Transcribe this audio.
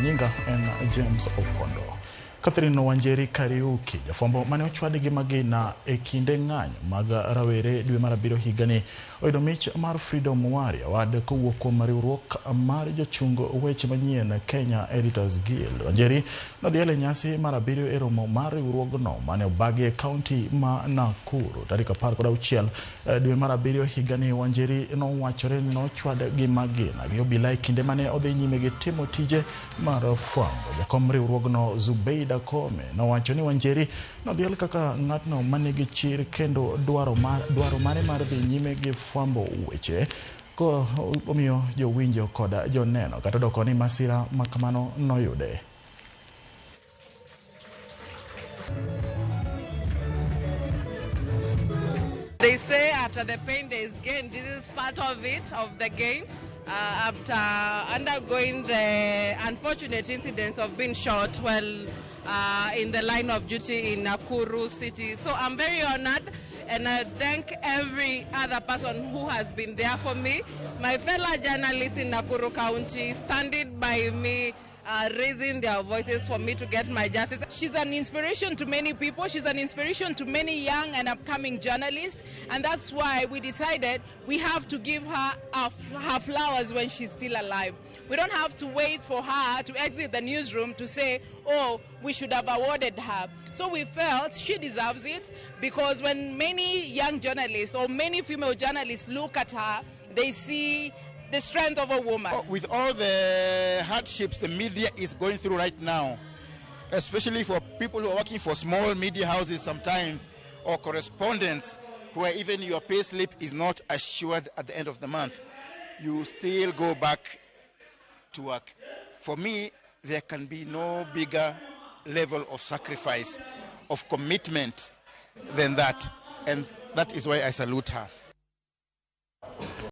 Nyinga en James Opondo. Catherine Wanjeri Kariuki, jafwambo mane ochwadi gi magina e kinde ng'anyo mag rawere dwe mar abiriyo higani, oyudo mich mar Freedom Warrior Award kowuok kuom riwruok mar jochung weche manyien Kenya Editors Guild. Wanjeri nodhial e nyasi mar abiriyo e romo mar riwruogno mane obagi e kaunti ma Nakuru tarik 16 dwe mar abiriyo higani. Wanjeri nowachore ni nochwad gi magina gi obila e kinde mane odhi nyime gi timo tije mar fwambo. Jakom riwruogno Zubeida Kome nowacho ni Wanjeri nodhial kaka ng'atno manigi chir kendo dwaro mare mar dhi nyime gi fwambo weche ko omiyo jowinjo koda joneno kata odoko ni masira makamano noyude. They say after the pain there is gain. This is part of it, of the gain. After undergoing the unfortunate incident of being shot while in the line of duty in Nakuru City. So I'm very honored, and I thank every other person who has been there for me. My fellow journalists in Nakuru County standing by me, raising their voices for me to get my justice. She's an inspiration to many people. She's an inspiration to many young and upcoming journalists. And that's why we decided we have to give her her flowers when she's still alive. We don't have to wait for her to exit the newsroom to say, oh, we should have awarded her. So we felt she deserves it, because when many young journalists or many female journalists look at her, they see the strength of a woman. With all the hardships the media is going through right now, especially for people who are working for small media houses sometimes, or correspondents, where even your pay slip is not assured at the end of the month, you still go back to work. For me, there can be no bigger level of sacrifice, of commitment than that. And that is why I salute her.